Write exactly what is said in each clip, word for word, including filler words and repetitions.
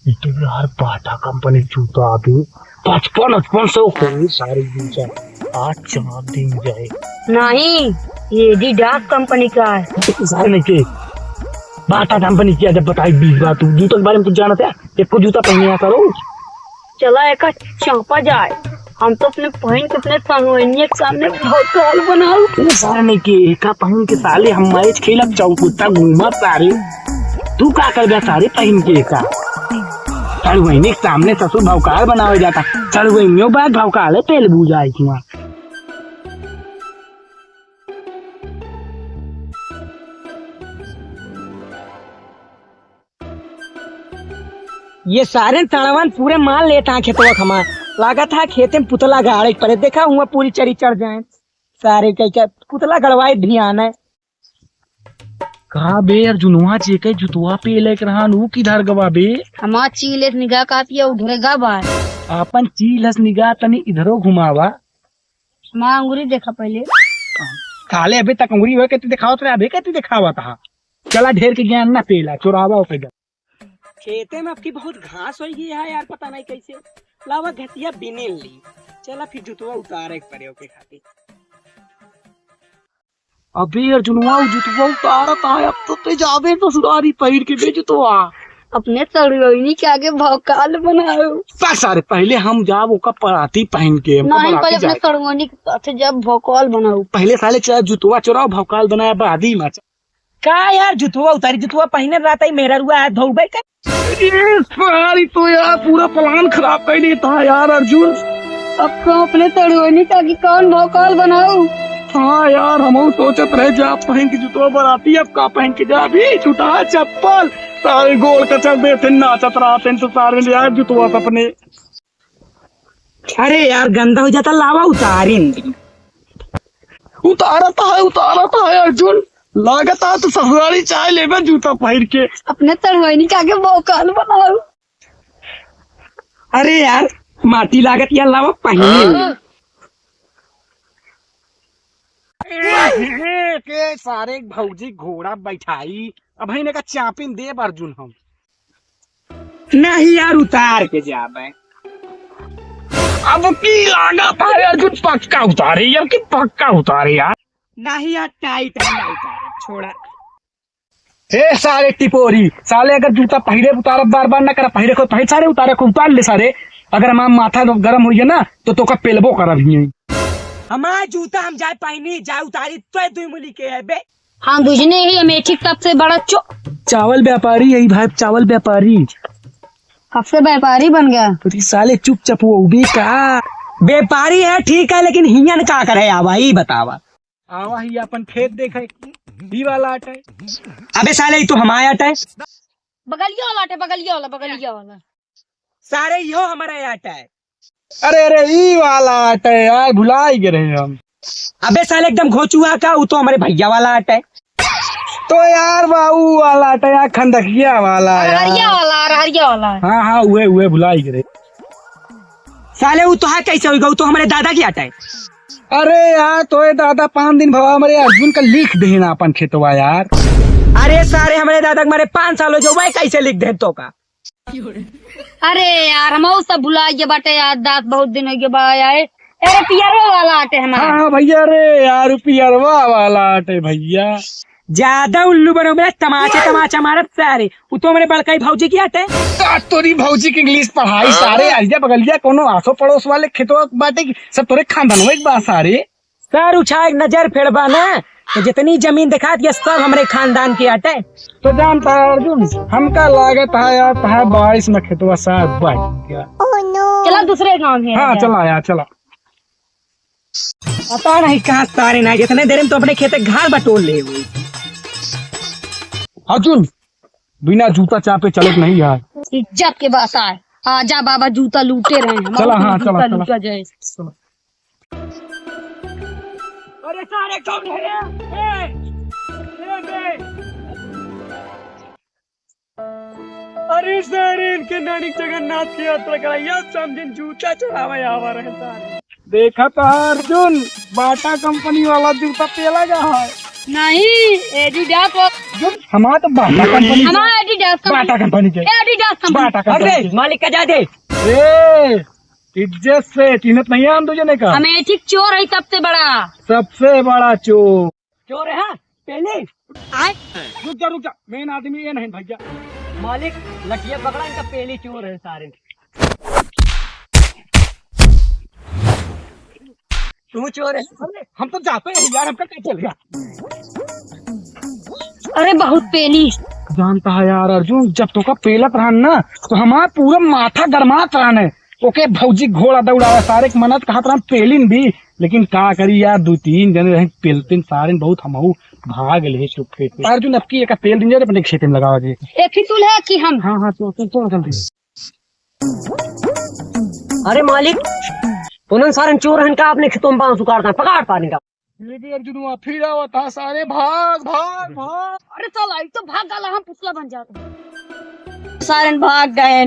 इतने यार बाटा कंपनी जूता अभी पचपन पचपन सौ के सारे जूता। आज चार दिन जाए। नहीं, ये एडिडास कंपनी का है। सारे नहीं के बाटा कंपनी किया जब बताई बीस बार तू जूतों के बारे में कुछ जानत है? एको जूता पहने आता रहो। चला एका चापा जाए। हम तो अपने पहन के अपने संगवारी के सामने भौकाल बनाऊ। तू सारे नहीं के एका पहन के साले हम मैच खेलब चौकुत्ता घूमा सारे। तू का कर गया सारे पहन के एका? चढ़वैनी के सामने ससुर भौकाल बनावे जाता। चढ़वैनियों बात भौकाल है तेल बुझाए की वहाँ। ये सारे तड़वन पूरे माल लेत हैं खेतवा खमा। लागत है खेते में पुतला गाड़े पड़े। देखा हुआ पूरी चरी चढ़ जाए। सारे कह के पुतला गड़वाए ध्यान है। का बे अर्जुनवा जे के जुतवा पे लेके रहन ऊ किधर गवा बे? हमार चील एक निगाह काफी है उधरे गा बा। आपन चील हस निगाह तनी इधरो घुमावा। हमार अंगुरी देखा पहले। काले अबे तक अंगुरी हुए के तू दिखावत रहे अबे के तू दिखावत हा। चला ढेर के ज्ञान ना पेला चोरावा ओके जा। खेते में आपकी बहुत घास होई गई है यार, पता नहीं कैसे। लावा घटिया बिने ली। चला फिर जुतवा उतारे के पड़े ओके खातिर। अबे अर्जुनवा, उ जुतवा उतारत है, अब तो ते जाबे ससुरारी पहिर के बे जुतवा। अपने सड़ुआइनी के आगे भौकाल बनाओ। बस सारे, पहले हम जाब ओका पराती पहन के, हमका नहीं, बराती पहले अपने जाए। सड़ुआइनी के साथे जाब भौकाल बनाओ। पहले साले चाहे जुतवा चोराओ, भौकाल बनाया बादी में। का यार, जुतवा उतारी, जुतवा पहिने रहता ही मेहररुआ है, धोबे के। अरे सारी तो यार पूरा plan खराब कर देता है यार अर्जुन। अब तो अपने तड़ुआनी का कि कौन भौकाल बनाऊ? हाँ यार, हमहू सोचत रहे जा पहन के जुतवा बराती, अब का पहन के जा अभी छुटा चप्पल, सारे गोल कचर देते नाचत रहते तो सारे ले आए जुतवा अपने। अरे यार, गंदा हो जाता, लावा उतारिन। उतारत है, उतारत है अर्जुन, लागत है तो ससुरारी चाय लेबे जूता पहिर के। अपने तड़ुआनी का के भौकाल बनाऊ। अरे यार, माटी लागत यार, लावा पहिने। हाँ। के सारे भौजी घोड़ा बैठाई, अब है इनका चापिन देब अर्जुन हम। नहीं यार, उतार के जाबे। अब की लागत है अर्जुन, पक्का उतारे, अब की पक्का उतारे यार। नहीं यार, tight है, ना उतारे, छोड़ा। ए सारे टिपोरी, साले अगर जूता पहिरे उतारब बार बार ना करा, पहिरे को पहिर सारे उतारे को उतार ले सारे। अगर हमार माथा गरम होइए ना तो तोका पेलबो करब ही। हमार जूता हम जाए पहिनी, जाए उतारी, तो दुई मुली के है बे। हम बुझने ही अमेठी सबसे बड़ा चो। चावल व्यापारी है भाई, चावल व्यापारी। कब से व्यापारी बन गया? अरे साले चुपचाप वो भी का। व्यापारी है ठीक है, लेकिन हियन का करे आवा, ई बतावा। आवा ही अपन खेत देखे, ई वाला आटे। अबे साले, ई तो हमारा आटे। बगलिया वाला आटे, बगलिया वाला, बगलिया वाला। सारे इहो हमारा आटे। अरे, अरे, ई वाला आटे यार, भुलाई गए रहे हम। अबे साले, एकदम घोचुआ का, उ तो हमरे भइया वाला आटे। तो यार, बा उ वाला आटे यार, खंडकिया वाला यार। अरहरिया वाला, अरहरिया वाला। हाँ, हाँ, उहे, उहे, भुलाई गए रहे। साले, उ तो है कैसे होइगा? उ तो हमरे दादा की आटे। अरे यार, तोरे दादा पाँच दिन भवा हमरे अर्जुन का लिख देहे ना अपन खेतवा यार। अरे सारे, हमरे दादा के मरे पाँच साल हो गए, वह कैसे लिख दे तो का? अरे यार, हम उ सब भुला गए बाटे यार, दास बहुत दिन हो गए बा आए। अरे पियरवा वाला आटे हमारा। हाँ, हाँ भइया, अरे यार, उ पियरवा वाला आटे भइया। ज्यादा उल्लू बनो बे, तमाचा, तमाचा मारब सारे। उ तो हमरे बड़काई भौजी की आटे। का तोरी भौजी के English पढ़ाई सारे, अइजा बगलिया कोनो आसो पड़ोस वाले खेतवा बाटे की सब तोरे खानदान एक बा सारे। सर उठा एक नजर फेरबा ना, तो जितनी जमीन दिखात ये सब हमरे खानदान की आटे। तो जानता है अर्जुन, हमका लागत है यार, तहार बारिश में खेतवा सार बह गया। चला दूसरे गाँव में हाँ, चला यार, चला। पता नहीं कहाँ सारे ना, जितने देर में तो अपने खेते घर बटोर ले हुए। अर्जुन, बिना जूता चापे चलत नहीं यार। इज्जत के बात आए, आजा बाबा, जूता लूटे रहे हम, चला, हाँ, जूता चला, चला। लूटा जाए। अरे सारे कौन है रे? ए, ए, ए। अरे सारे, इनके नानी जगन्नाथ की यात्रा कराई, या समझिन जूता चढ़ावे आवा रहे सारे। देखा तो अर्जुन, बाटा कंपनी वाला जूता पेला गा है। नहीं, एडिडास हो। हमार तो बाटा कंपनी के। हमार एडिडास कंपनी। बाटा कंपनी के। एडिडास कंपनी। बाटा कंपनी अरे, के। मालिक का जाए दे। ए, इज्जत से, चिन्हत नहीं है हम दूजने का। हम एक ही चोर है सबसे बड़ा। सबसे बड़ा चोर। चोर है, हाँ? पेली? आय? रुक जा, रुक जा, मेन आदमी ये नहीं भैया। मालिक, लठिया पकड़ा, इनका पेली चोर है सारे। तू चोर है। अरे, हम तो जाते हैं यार, हमका क्या चल गया? अरे, बहुत पेली। जानता है यार अर्जुन, जब तोका पेलत रहन ना, तो हमार पूरा माथा गरमात रहन है। ओके भौजी घोड़ा दौड़ावा, सारे के मनत कहत रहन पेलिन भी, लेकिन का करी यार, दू तीन जने रहे पेलतिन सारे बहुत, हमहू भाग ले चुपके से। अर्जुन, अब की एक पेल दिन जा, अपने खेते में लगावा जी। एक ही टूल है कि हम। हाँ, हाँ, तो, तो, तो जल्दी। अरे मालिक, उन्हन सारन चोर हन का अपने खेतों में बांस उखाड़ता है, पकड़ पानी का। ये भी अर्जुनवा फिर आवत हा, सारे भाग, भाग, भाग। अरे साला, ई तो भाग गला, हम पुतला बन जाते हैं। सारन भाग गए।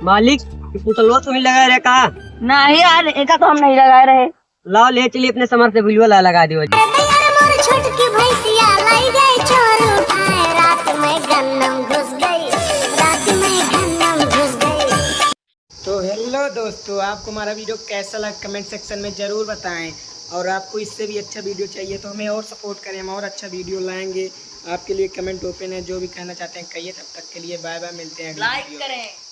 मालिक, ई पुतलवा तुम्ही लगाए रहे का? नहीं यार, एका तो हम नहीं लगाए रहे। लाओ, ले चलिए अपने समर से बिलुआ ला लगा दियो। अरे भैया रे, मोर छोटकी भैंसिया लाई गए चोर उठाए, रात में गन्नम घुस गई, रात में गन्नम घुस गई। तो हेलो दोस्तों, आपको हमारा वीडियो कैसा लगा कमेंट सेक्शन में ज़रूर बताएं, और आपको इससे भी अच्छा वीडियो चाहिए तो हमें और सपोर्ट करें, हम और अच्छा वीडियो लाएंगे। आपके लिए कमेंट ओपन है, जो भी कहना चाहते हैं कहिए। तब तक के लिए बाय बाय, मिलते हैं अगले लाइक वीडियो में। करें।